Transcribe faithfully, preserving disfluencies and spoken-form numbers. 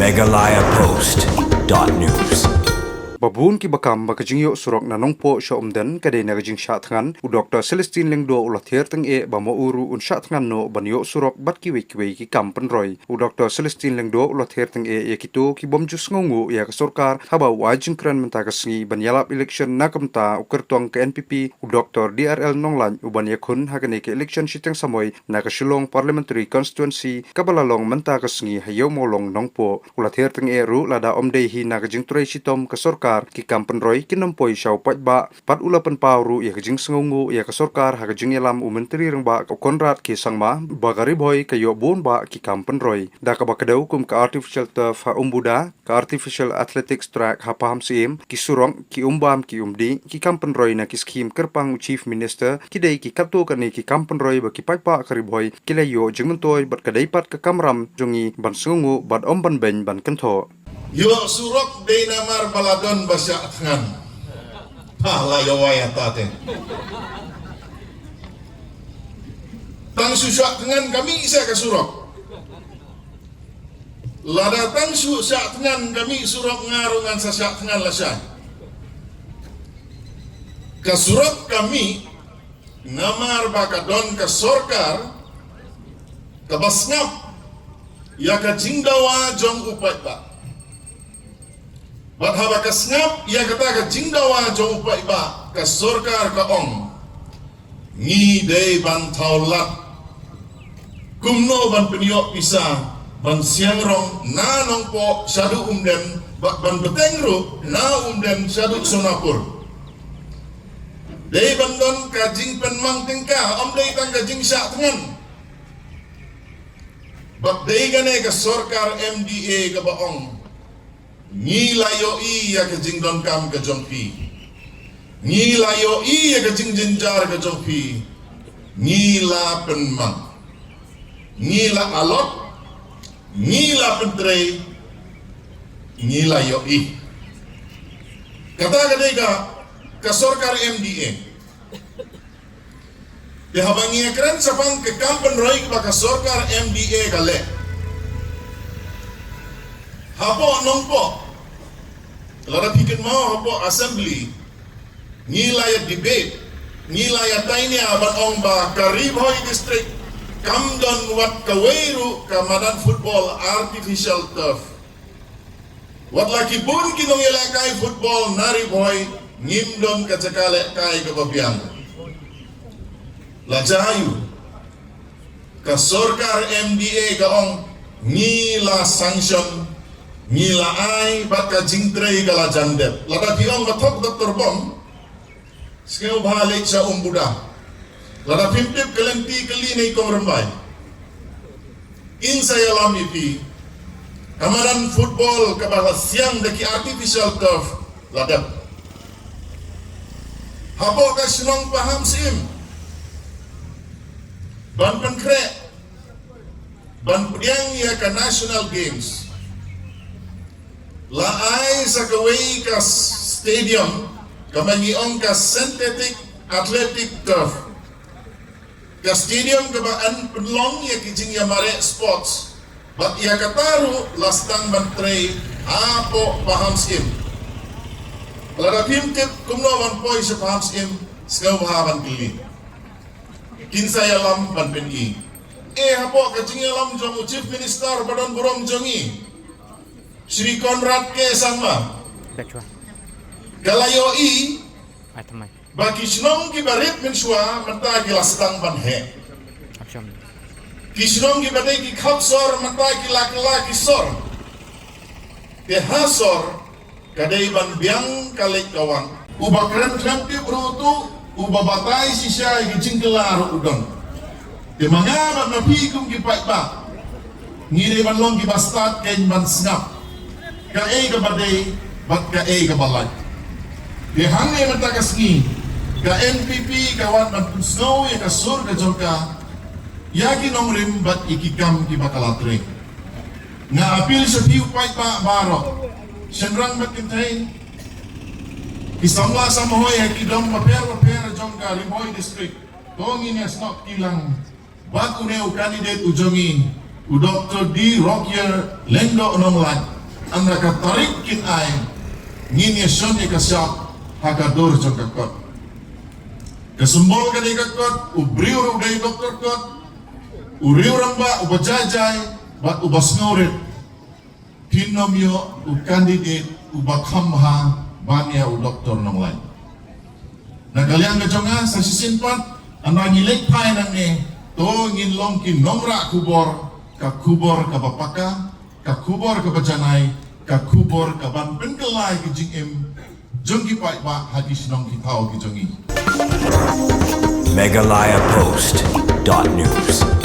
Meghalaya Post dot news. Ba bun kiba kam ba ka jingïoh surok na Nongpoh sha Umden ka dei na ka jingshah thngan, u Doktor Celestine Lyngdoh u la ther tyngeh ba ma u ruh un shah thngan noh ban ïoh surok bad kiwei kiwei ki kam pynroi. U Doktor Celestine Lyngdoh u la ther tyngeh ïa kito ki bym ju sngewnguh ïa ka sorkar haba u ai jingkren mynta ka sngi ban ïalap election na ka bynta u kyrtong ka N P P, u Doktor D R L Nonglait, u ban ïakhun ha kane ka election shiteng samoi na ka Shillong Parliamentary Constituency kaba la long mynta ka sngi ha Ïew Mawlong, Nongpoh. U la ther tyngeh ruh lada ym dei hi na ka jingtrei shitom ka sorkar, ki kam pynroi kin ym poi sha u paidbah. Pat u la pynpaw ruh ïa ka jingsngewnguh ïa ka sorkar ha ka jingïalam u Myntri Rangbah u Conrad K Sangma ba ka Ri Bhoi ka ïoh bun bah ki kam pynroi, da kaba kdew kum ka artificial turf ha Umbuda, ka artificial athletics track ha Pahamsyiem, ki surok, ki umbam ki umdih, ki kam pynroi na ki skhim kyrpang u Chief Minister, ki dei ki katto katne ki kam pynroi ba ki paidbah ka Ri Bhoi ki la ïoh jingmyntoi bad ka dei pat ka kamram jong ngi ban sngewnguh bad ym ban beiñ ban kynthoh. Ïoh surok dei namar ba la don ba shah thngan. Pha la ïoh wai ata te. Tang shu shah thngan ka mih sha ka surok. Lada tang shu shah thngan ka mih surok, nga ruh ngan sa shah thngan lashai. Ka surok ka mih namar ba ka don ka sorkar kaba sngap ïa ka jingdawa jong u paidbah. Bad haba ka sngap ïa kata ka jingdawa jong u paidbah, ka sorkar ka ong, ngi dei ban thaw lad kumno ban pynïoh pisa ban siang rong na Nongpoh shaduh Umden, bad ban bteng ruh na Umden shaduh Sonapur. Dei ban don ka jingpynmang tyngka, ym dei tang ka jingshah thngan. Bad dei kane ka sorkar M D A kaba ong, ngi la ïohi ïa ka jingdonkam ka jong phi, ngi la ïohi ïa ka jingjynjar ka jong phi, ngi la pynmang, ngi la allot, ngi la pyntrei, ngi la ïohi. Kata ka dei ka, ka sorkar M D A. Te haba ngi ïakren shaphang ka kam pynroi ba ka sorkar M D A ka leh hapoh Nongpoh, lada phi kynmaw hapoh assembly, ngi la ïa debate, ngi la ïa tainia ban ong ba ka Ri Bhoi District kam don wat kawei ruh ka madan football artificial turf. Wat la ki bun ki nongïalehkai football na Ri Bhoi, ngim don ka jaka lehkai kaba biang. La jia aiu? Ka sorkar M D A ka ong, ngi la sanction, ngi la ai, bad ka jingtrei ka la jan dep. Lada phi ong ba thok Doktor Bom, sngewbha leit sha Umbuda. Lada phim tip ka lynti kylli na i Kong Rymbai. Kin sa ïalam ïa phi. Ka madan football kaba la siang da ki artificial turf la dep. Hapoh ka shnong Pahamsyiem, ban pynkhreh, ban pdiang ïa ka National Games, la ai sa kawei ka stadium kaba ngi ong ka synthetic athletic turf. Ka stadium kaba yn pynlong ïa ki jingïamareh sports. Bad ïa kata ruh la sdang ban trei hapoh Pahamsyiem. Lada phim tip kumno ban poi sha Pahamsyiem, sngewbha ban kylli. Kin sa ïalam ban pyni. Eh, hapoh ka jingïalam jong u Chief Minister ba don burom jong ngi, Shri Conrad K Sangma, ka la ïohi ba ki shnong kiba rit mynshuwa mynta ki la sdang ban heh. Ki shnong kiba dei ki khap sor mynta ki la kylla ki sor. Te ha sor ka dei ban biang ka leit ka wan. Uba kren khlem tip ruh utu, uba batai shisha ïa ki jingkylla ruh u don. Te ma nga bad ma phi kum ki paidbah, ngi dei ban long kiba stad keiñ ban sngap kaei kaba dei bad kaei kaba lait. Te hangne mynta ka sngi ka N P P ka wan ban pynsngew ïa ka sur ka jong ka ïa ki nongrim bad ïa ki kam kiba ka la trei. Nga appeal sha phi u paidbah baroh, shynrang bad kynthei, ki samla samhoi ha ki dong bapher bapher jong ka Ri Bhoi District, to ngin ïa snoh kti lang bad une u candidate u jong ngi, U Doktor D Rokier Lyngdoh Nonglait, ynda ka tarik kin ai, ngin ïa shon ïa ka shap ha ka dur jong ka kot. Ka symbol ka dei ka kot, u briew ruh u dei doktor kot, u riew rangbah uba jai jai bad uba sngewrit. Phin nym ïoh u candidate uba kham bha ban ïa u Doktor Nonglait. Na ka liang ka jong nga, sa shisien pat, ynda ngi leit phai nangne, to ngin long ki nongrah khubor, ka khubor kaba paka, ka khubor kaba janai, ka khubor kaban pynkylla ïa ki jingim jong ki paidbah ha ki shnong ki thaw ki jong ngi. Meghalaya Post dot news.